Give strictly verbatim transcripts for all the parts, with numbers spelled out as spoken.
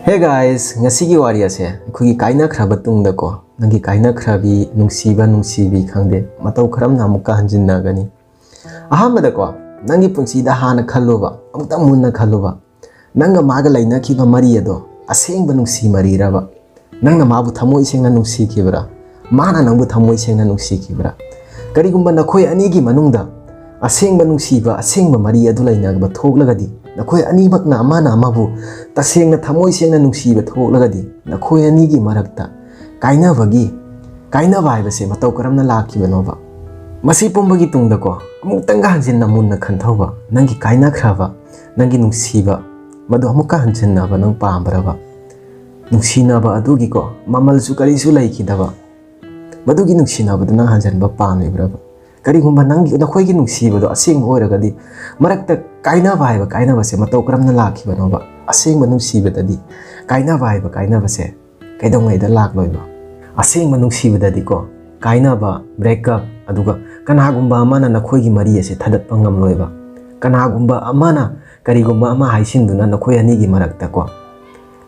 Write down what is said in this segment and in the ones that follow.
Hey guys, ꯉꯁꯤꯒꯤ ꯋꯥꯔꯤ ꯑꯁꯦ ꯑꯩꯈꯣꯏꯒꯤ ꯀꯥꯏꯅꯈ꯭ꯔꯕ ꯇꯨꯡꯗꯀꯣ, ꯅꯪꯒꯤ ꯀꯥꯏꯅꯈ꯭ꯔꯕꯤ ꯅꯨꯡꯁꯤꯕ ꯅꯨꯡꯁꯤꯕꯤ ꯈꯪꯗꯦ, ꯃꯇꯧ ꯀꯔꯝꯅ ꯑꯃꯨꯛꯀ ꯍꯟꯖꯤꯟꯅꯒꯅꯤ? ꯑꯍꯥꯟꯕꯗꯀꯣ, ꯅꯪꯒꯤ ꯄꯨꯟꯁꯤꯗ ꯍꯥꯟꯅ ꯈꯜꯂꯨꯕ, ꯑꯃꯨꯛꯇꯪ ꯃꯨꯟꯅ ꯈꯜꯂꯨꯕ, ꯅꯪꯒ ꯃꯥꯒ ꯂꯩꯅꯈꯤꯕ ꯃꯔꯤ ꯑꯗꯣ ꯑꯁꯦꯡꯕ ꯅꯨꯡꯁꯤ ꯃꯔꯤꯔꯕ? ꯅꯪꯅ ꯃꯥꯕꯨ ꯊꯃꯣꯏ ꯁꯦꯡꯅ ꯅꯨꯡꯁꯤꯈꯤꯕ꯭ꯔꯥ? ꯃꯥꯅ ꯅꯪꯕꯨ ꯊꯃꯣꯏ ꯁꯦꯡꯅ ꯅꯨꯡꯁꯤꯈꯤꯕ꯭ꯔꯥ? ꯀꯔꯤꯒꯨꯝꯕ ꯅꯈꯣꯏ ꯑꯅꯤꯒꯤ ꯃꯅꯨꯡꯗ ꯑꯁꯦꯡꯕ ꯅꯨꯡꯁꯤꯕ, ꯑꯁꯦꯡꯕ ꯃꯔꯤ ꯑꯗꯨ ꯂꯩꯅꯕ ꯊꯣꯛꯂꯒꯗꯤ, ꯅꯈꯣꯏ ꯑꯅꯤꯃꯛꯅ ꯑꯃꯅ ꯑꯃꯕꯨ ꯇꯁꯦꯡꯅ ꯊꯃꯣꯏ ꯁꯦꯡꯅ ꯅꯨꯡꯁꯤꯕ ꯊꯣꯛꯂꯒꯗꯤ, ꯅꯈꯣꯏ ꯑꯅꯤꯒꯤ ꯃꯔꯛꯇ ꯀꯥꯏꯅꯕꯒꯤ, ꯀꯥꯏꯅꯕ ꯍꯥꯏꯕꯁꯦ ꯃꯇꯧ ꯀꯔꯝꯅ ꯂꯥꯛꯈꯤꯕꯅꯣꯕ? ꯃꯁꯤ ꯄꯨꯝꯕꯒꯤ ꯇꯨꯡꯗꯀꯣ, ꯑꯃꯨꯛꯇꯪꯒ ꯍꯟꯖꯤꯟꯅ ꯃꯨꯟꯅ ꯈꯟꯊꯧꯕ, ꯅꯪꯒꯤ ꯀꯥꯏꯅꯈ꯭ꯔꯕ, ꯅꯪꯒꯤ ꯅꯨꯡꯁꯤꯕ, ꯃꯗꯨ ꯑꯃꯨꯛꯀ ꯍꯟꯖꯤꯟꯅꯕ ꯅꯪ ꯄꯥꯝꯕ꯭ꯔꯕ? ꯅꯨꯡꯁꯤꯅꯕ ꯑꯗꯨꯒꯤꯀꯣ, ꯃꯃꯜꯁꯨ ꯀꯔꯤꯁꯨ ꯂꯩꯈꯤꯗꯕ, ꯃꯗꯨꯒꯤ ꯅꯨꯡꯁꯤꯅꯕꯗꯨ ꯅꯪ ꯍꯟꯖꯤꯟꯕ ꯄꯥꯝꯂꯤꯕ꯭ꯔꯕ? ꯀꯔꯤꯒꯨꯝꯕ ꯅꯪꯒꯤ, ꯅꯈꯣꯏꯒꯤ ꯅꯨꯡꯁꯤꯕꯗꯣ ꯑꯁꯦꯡꯕ ꯑꯣꯏꯔꯒꯗꯤ, ꯃꯔꯛꯇ ꯀꯥꯏꯅꯕ ꯍꯥꯏꯕ ꯀꯥꯏꯅꯕꯁꯦ ꯃꯇꯧ ꯀꯔꯝꯅ ꯂꯥꯛꯈꯤꯕꯅꯣꯕ? ꯑꯁꯦꯡꯕ ꯅꯨꯡꯁꯤꯕꯗꯗꯤ ꯀꯥꯏꯅꯕ ꯍꯥꯏꯕ ꯀꯥꯏꯅꯕꯁꯦ ꯀꯩꯗꯧꯉꯩꯗ ꯂꯥꯛꯂꯣꯏꯕ? ꯑꯁꯦꯡꯕ ꯅꯨꯡꯁꯤꯕꯗꯗꯤꯀꯣ, ꯀꯥꯏꯅꯕ, breakup, ꯑꯗꯨꯒ ꯀꯅꯥꯒꯨꯝꯕ ꯑꯃꯅ ꯅꯈꯣꯏꯒꯤ ꯃꯔꯤ ꯑꯁꯦ ꯊꯥꯗꯠꯄ ꯉꯝꯂꯣꯏꯕ, ꯀꯅꯥꯒꯨꯝꯕ ꯑꯃꯅ ꯀꯔꯤꯒꯨꯝꯕ ꯑꯃ ꯍꯥꯏꯁꯤꯟꯗꯨꯅ ꯅꯈꯣꯏ ꯑꯅꯤꯒꯤ ꯃꯔꯛꯇꯀꯣ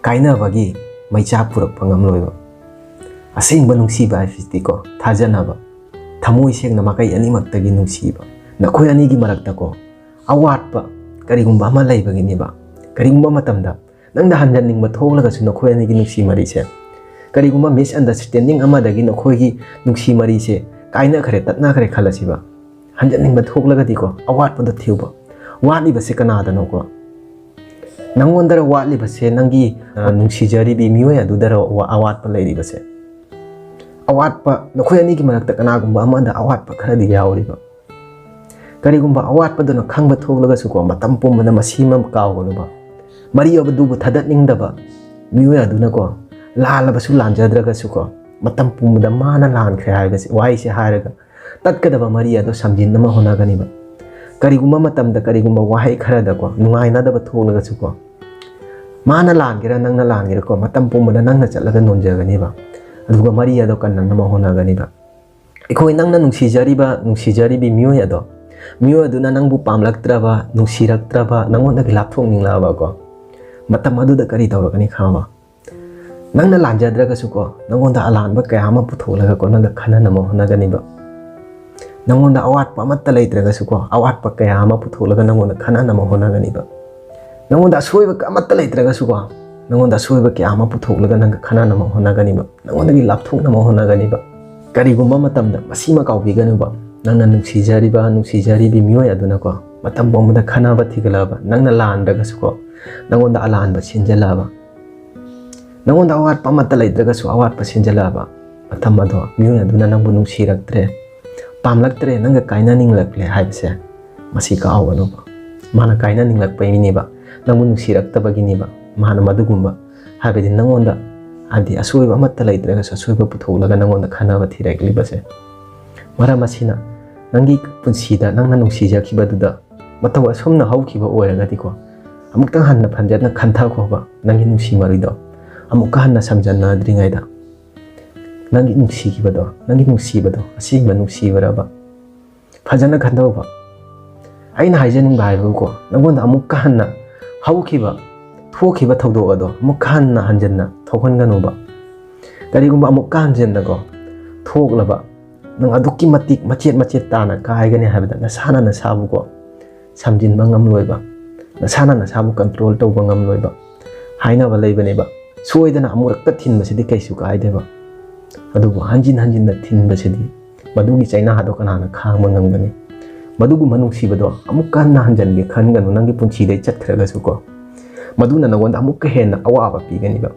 ꯀꯥꯏꯅꯕꯒꯤ ꯃꯩꯆꯥꯛ ꯄꯨꯔꯛꯄ ꯉꯝꯂꯣꯏꯕ꯫ ꯑꯁꯦꯡꯕ ꯅꯨꯡꯁꯤꯕ ꯍꯥꯏꯕꯁꯤꯗꯤꯀꯣ, ꯊꯥꯖꯅꯕ, ꯊꯃꯣꯏ ꯁꯦꯡꯅ ꯃꯥꯏꯀꯩ ꯑꯅꯤꯃꯛꯇꯒꯤ ꯅꯨꯡꯁꯤꯕ, ꯅꯈꯣꯏ ꯑꯅꯤꯒꯤ ꯃꯔꯛꯇꯀꯣ ꯑꯋꯥꯠꯄ ꯀꯔꯤꯒꯨꯝꯕ ꯑꯃ ꯂꯩꯕꯒꯤꯅꯦꯕ꯫ ꯀꯔꯤꯒꯨꯝꯕ ꯃꯇꯝꯗ ꯅꯪꯅ ꯍꯟꯖꯟꯅꯤꯡꯕ ꯊꯣꯛꯂꯒꯁꯨ ꯅꯈꯣꯏ ꯑꯅꯤꯒꯤ ꯅꯨꯡꯁꯤ ꯃꯔꯤꯁꯦ, ꯀꯔꯤꯒꯨꯝꯕ misunderstanding ꯑꯃꯗꯒꯤ ꯅꯈꯣꯏꯒꯤ ꯅꯨꯡꯁꯤ ꯃꯔꯤꯁꯦ ꯀꯥꯏꯅꯈ꯭ꯔꯦ, ꯇꯠꯅꯈ꯭ꯔꯦ ꯈꯜꯂꯁꯤꯕ, ꯍꯟꯖꯟꯅꯤꯡꯕ ꯊꯣꯛꯂꯒꯗꯤꯀꯣ ꯑꯋꯥꯠꯄꯗꯣ ꯊꯤꯌꯨꯕ꯫ ꯋꯥꯠꯂꯤꯕꯁꯦ ꯀꯅꯥꯗꯅꯣꯀꯣ? ꯅꯪꯉꯣꯟꯗꯔ ꯋꯥꯠꯂꯤꯕꯁꯦ, ꯅꯪꯒꯤ, ꯑ, ꯅꯨꯡꯁꯤꯖꯔꯤꯕꯤ ꯃꯤꯑꯣꯏ ꯑꯗꯨꯗꯔ ꯋꯥ-, ꯑꯋꯥꯠꯄ ꯂꯩꯔꯤꯕꯁꯦ? ꯑꯋꯥꯠꯄ, ꯅꯈꯣꯏ ꯑꯅꯤꯒꯤ ꯃꯔꯛꯇ ꯀꯅꯥꯒꯨꯝꯕ ꯑꯃꯗ ꯑꯋꯥꯠꯄ ꯈꯔꯗꯤ ꯌꯥꯎꯔꯤꯕ꯫ ꯀꯔꯤꯒꯨꯝꯕ ꯑꯋꯥꯠꯄꯗꯨꯅ ꯈꯪꯕ ꯊꯣꯛꯂꯒꯁꯨꯀꯣ, ꯃꯇꯝ ꯄꯨꯝꯕꯗ ꯃꯁꯤꯃ ꯀꯥꯎꯒꯅꯨꯕ꯫ ꯃꯔꯤ ꯑꯗꯨꯕꯨ ꯊꯥꯗꯠꯅꯤꯡꯗꯕ ꯃꯤꯑꯣꯏ ꯑꯗꯨꯅꯀꯣ, ꯂꯥꯜꯂꯕꯁꯨ ꯂꯥꯟꯖꯗ꯭ꯔꯒꯁꯨꯀꯣ, ꯃꯇꯝ ꯄꯨꯝꯕꯗ ꯃꯥꯅ ꯂꯥꯟꯈ꯭ꯔꯦ ꯍꯥꯏꯕꯁꯤ, ꯋꯥꯍꯩꯁꯦ ꯍꯥꯏꯔꯒ ꯇꯠꯀꯗꯕ ꯃꯔꯤ ꯑꯗꯨ ꯁꯝꯖꯤꯟꯅꯕ ꯍꯣꯠꯅꯒꯅꯤꯕ꯫ ꯀꯔꯤꯒꯨꯝꯕ ꯃꯇꯝꯗ, ꯀꯔꯤꯒꯨꯝꯕ ꯋꯥꯍꯩ ꯈꯔꯗꯀꯣ, ꯅꯨꯡꯉꯥꯏꯅꯗꯕ ꯊꯣꯛꯂꯒꯁꯨꯀꯣ, ꯃꯥꯅ ꯂꯥꯟꯒꯦꯔꯥ, ꯅꯪꯅ ꯂꯥꯟꯒꯦꯔꯥꯀꯣ, ꯃꯇꯝ ꯄꯨꯝꯕꯗ ꯅꯪꯅ ꯆꯠꯂꯒ ꯅꯣꯟꯖꯒꯅꯤꯕ꯫ ꯑꯗꯨꯒ ꯃꯔꯤ ꯑꯗꯣ ꯀꯟꯅꯅꯕ ꯍꯣꯠꯅꯒꯅꯤꯕ꯫ ꯑꯩꯈꯣꯏ, ꯅꯪꯅ ꯅꯨꯡꯁꯤꯖꯔꯤꯕ, ꯅꯨꯡꯁꯤꯖꯔꯤꯕꯤ ꯃꯤꯑꯣꯏ ꯑꯗꯣ, ꯃꯤꯑꯣꯏ ꯑꯗꯨꯅ ꯅꯪꯕꯨ ꯄꯥꯝꯂꯛꯇ꯭ꯔꯕ, ꯅꯨꯡꯁꯤꯔꯛꯇ꯭ꯔꯕ, ꯅꯪꯉꯣꯟꯗꯒꯤ ꯂꯥꯞꯊꯣꯛꯅꯤꯡꯂꯛꯑꯕꯀꯣ, ꯃꯇꯝ ꯑꯗꯨꯗ ꯀꯔꯤ ꯇꯧꯔꯛꯀꯅꯤ ꯈꯪꯉꯕ? ꯅꯪꯅ ꯂꯥꯟꯖꯗ꯭ꯔꯒꯁꯨꯀꯣ, ꯅꯪꯉꯣꯟꯗ ꯑꯂꯥꯟꯕ ꯀꯌꯥ ꯑꯃ ꯄꯨꯊꯣꯛꯂꯒꯀꯣ, ꯅꯪꯒ ꯈꯟꯅꯅꯕ ꯍꯣꯠꯅꯒꯅꯤꯕ꯫ ꯅꯪꯉꯣꯟꯗ ꯑꯋꯥꯠꯄ ꯑꯃꯠꯇ ꯂꯩꯇ꯭ꯔꯒꯁꯨꯀꯣ, ꯑꯋꯥꯠꯄ ꯀꯌꯥ ꯑꯃ ꯄꯨꯊꯣꯛꯂꯒ ꯅꯪꯉꯣꯟꯗ ꯈꯟꯅꯅꯕ ꯍꯣꯠꯅꯒꯅꯤꯕ꯫ ꯅꯪꯉꯣꯟꯗ ꯑꯁꯣꯏꯕ ꯑꯃꯠꯇ ꯂꯩꯇ꯭ꯔꯒꯁꯨꯀꯣ, ꯅꯪꯉꯣꯟꯗ ꯑꯁꯣꯏꯕ ꯀꯌꯥ ꯑꯃ ꯄꯨꯊꯣꯛꯂꯒ ꯅꯪꯒ ꯈꯟꯅꯅꯕ ꯍꯣꯠꯅꯒꯅꯤꯕ, ꯅꯪꯉꯣꯟꯗꯒꯤ ꯂꯥꯞꯊꯣꯛꯅꯕ ꯍꯣꯠꯅꯒꯅꯤꯕ꯫ ꯀꯔꯤꯒꯨꯝꯕ ꯃꯇꯝꯗ ꯃꯁꯤꯃ ꯀꯥꯎꯕꯤꯒꯅꯨꯕ, ꯅꯪꯅ ꯅꯨꯡꯁꯤꯖꯔꯤꯕ, ꯅꯨꯡꯁꯤꯖꯔꯤꯕꯤ ꯃꯤꯑꯣꯏ ꯑꯗꯨꯅꯀꯣ, ꯃꯇꯝ ꯄꯨꯝꯕꯗ ꯈꯟꯅꯕ ꯊꯤꯒꯠꯂꯛꯑꯕ, ꯅꯪꯅ ꯂꯥꯟꯗ꯭ꯔꯒꯁꯨꯀꯣ, ꯅꯪꯉꯣꯟꯗ ꯑꯂꯥꯟꯕ ꯁꯤꯟꯖꯜꯂꯛꯑꯕ, ꯅꯪꯉꯣꯟꯗ ꯑꯋꯥꯠꯄ ꯑꯃꯠꯇ ꯂꯩꯇ꯭ꯔꯒꯁꯨ ꯑꯋꯥꯠꯄ ꯁꯤꯟꯖꯜꯂꯛꯑꯕ ꯃꯇꯝ ꯑꯗꯣ, ꯃꯤꯑꯣꯏ ꯑꯗꯨꯅ ꯅꯪꯕꯨ ꯅꯨꯡꯁꯤꯔꯛꯇ꯭ꯔꯦ, ꯄꯥꯝꯂꯛꯇ꯭ꯔꯦ, ꯅꯪꯒ ꯀꯥꯏꯅꯅꯤꯡꯂꯛꯂꯦ ꯍꯥꯏꯕꯁꯦ, ꯃꯁꯤ ꯀꯥꯎꯒꯅꯨꯕ꯫ ꯃꯥꯅ ꯀꯥꯏꯅꯅꯤꯡꯂꯛꯄꯩꯅꯤꯕ, ꯅꯪꯕꯨ ꯅꯨꯡꯁꯤꯔꯛꯇꯕꯒꯤꯅꯤꯕ꯫ ꯃꯥꯅ ꯃꯗꯨꯒꯨꯝꯕ, ꯍꯥꯏꯕꯗꯤ ꯅꯪꯉꯣꯟꯗ, ꯍꯥꯏꯕꯗꯤ ꯑꯁꯣꯏꯕ ꯑꯃꯠꯇ ꯂꯩꯇ꯭ꯔꯒꯁꯨ ꯑꯁꯣꯏꯕ ꯄꯨꯊꯣꯛꯂꯒ ꯅꯪꯉꯣꯟꯗ ꯈꯟꯅꯕ ꯊꯤꯔꯛꯂꯤꯕꯁꯦ꯫ ꯃꯔꯝ ꯑꯁꯤꯅ, ꯅꯪꯒꯤ ꯄꯨꯟꯁꯤꯗ ꯅꯪꯅ ꯅꯨꯡꯁꯤꯖꯈꯤꯕꯗꯨꯗ ꯃꯇꯧ ꯑꯁꯨꯝꯅ ꯍꯧꯈꯤꯕ ꯑꯣꯏꯔꯒꯗꯤꯀꯣ, ꯑꯃꯨꯛꯇꯪ ꯍꯟꯅ ꯐꯖꯅ ꯈꯟꯊꯈꯣꯕ, ꯅꯪꯒꯤ ꯅꯨꯡꯁꯤ ꯃꯔꯤꯗꯣ ꯑꯃꯨꯛꯀ ꯍꯟꯅ ꯁꯝꯖꯟꯅꯗ꯭ꯔꯤꯉꯩꯗ꯫ ꯅꯪꯒꯤ ꯅꯨꯡꯁꯤꯈꯤꯕꯗꯣ, ꯅꯪꯒꯤ ꯅꯨꯡꯁꯤꯕꯗꯣ ꯑꯁꯦꯡꯕ ꯅꯨꯡꯁꯤꯕꯔꯕ? ꯐꯖꯅ ꯈꯟꯊꯧꯕ꯫ ꯑꯩꯅ ꯍꯥꯏꯖꯅꯤꯡꯕ ꯍꯥꯏꯕꯕꯨꯀꯣ, ꯅꯪꯉꯣꯟꯗ ꯑꯃꯨꯛꯀ ꯍꯟꯅ ꯍꯧꯈꯤꯕ, ꯊꯣꯛꯈꯤꯕ ꯊꯧꯗꯣꯛ ꯑꯗꯣ ꯑꯃꯨꯛꯀ ꯍꯟꯅ ꯍꯟꯖꯟꯅ ꯊꯣꯛꯍꯟꯒꯅꯨꯕ꯫ ꯀꯔꯤꯒꯨꯝꯕ ꯑꯃꯨꯛꯀ ꯍꯟꯖꯟꯅꯀꯣ ꯊꯣꯛꯂꯕ, ꯅꯪ ꯑꯗꯨꯛꯀꯤ ꯃꯇꯤꯛ ꯃꯆꯦꯠ ꯃꯆꯦꯠ ꯇꯥꯅ ꯀꯥꯏꯒꯅꯤ ꯍꯥꯏꯕꯗ ꯅꯁꯥꯅ ꯅꯁꯥꯕꯨꯀꯣ ꯁꯝꯖꯤꯟꯕ ꯉꯝꯂꯣꯏꯕ, ꯅꯁꯥꯅ ꯅꯁꯥꯕꯨ ꯀꯟꯇ꯭ꯔꯣꯜ ꯇꯧꯕ ꯉꯝꯂꯣꯏꯕ ꯍꯥꯏꯅꯕ ꯂꯩꯕꯅꯦꯕ꯫ ꯁꯣꯏꯗꯅ ꯑꯃꯨꯔꯛꯇ ꯊꯤꯟꯕꯁꯤꯗꯤ ꯀꯩꯁꯨ ꯀꯥꯏꯗꯦꯕ, ꯑꯗꯨꯕꯨ ꯍꯟꯖꯤꯟ ꯍꯟꯖꯤꯟꯅ ꯊꯤꯟꯕꯁꯤꯗꯤ, ꯃꯗꯨꯒꯤ ꯆꯩꯅꯥꯗꯣ ꯀꯅꯥꯅ ꯈꯥꯡꯕ ꯉꯝꯒꯅꯤ? ꯃꯗꯨꯒꯨꯝꯕ ꯅꯨꯡꯁꯤꯕꯗꯣ ꯑꯃꯨꯛꯀ ꯍꯟꯅ ꯍꯟꯖꯤꯟꯒꯦ ꯈꯟꯒꯅꯨ, ꯅꯪꯒꯤ ꯄꯨꯟꯁꯤꯗꯩ ꯆꯠꯈ꯭ꯔꯒꯁꯨꯀꯣ꯫ ꯃꯗꯨꯅ ꯅꯉꯣꯟꯗ ꯑꯃꯨꯛꯀ ꯍꯦꯟꯅ ꯑꯋꯥꯕ ꯄꯤꯒꯅꯤꯕ꯫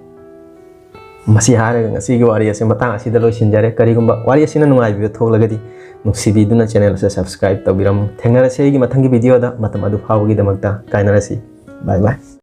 ꯃꯁꯤ ꯍꯥꯏꯔꯒ ꯉꯁꯤꯒꯤ ꯋꯥꯔꯤ ꯑꯁꯤ ꯃꯇꯥꯡ ꯑꯁꯤꯗ ꯂꯣꯏꯁꯤꯟꯖꯔꯦ꯫ ꯀꯔꯤꯒꯨꯝꯕ ꯋꯥꯔꯤ ꯑꯁꯤꯅ ꯅꯨꯡꯉꯥꯏꯕꯤꯕ ꯊꯣꯛꯂꯒꯗꯤ, ꯅꯨꯡꯁꯤꯕꯤꯗꯨꯅ ꯆꯦꯅꯦꯜ ꯑꯁꯤ ꯁꯕꯁꯀ꯭ꯔꯥꯏꯕ ꯇꯧꯕꯤꯔꯝꯃꯨ꯫ ꯊꯦꯡꯅꯔꯁꯤ ꯑꯩꯒꯤ ꯃꯊꯪꯒꯤ ꯚꯤꯗꯤꯑꯣꯗ꯫ ꯃꯇꯝ ꯑꯗꯨ ꯐꯥꯎꯕꯒꯤꯗꯃꯛꯇ ꯀꯥꯏꯅꯔꯁꯤ꯫ ꯕꯥꯏ ꯕꯥꯏ꯫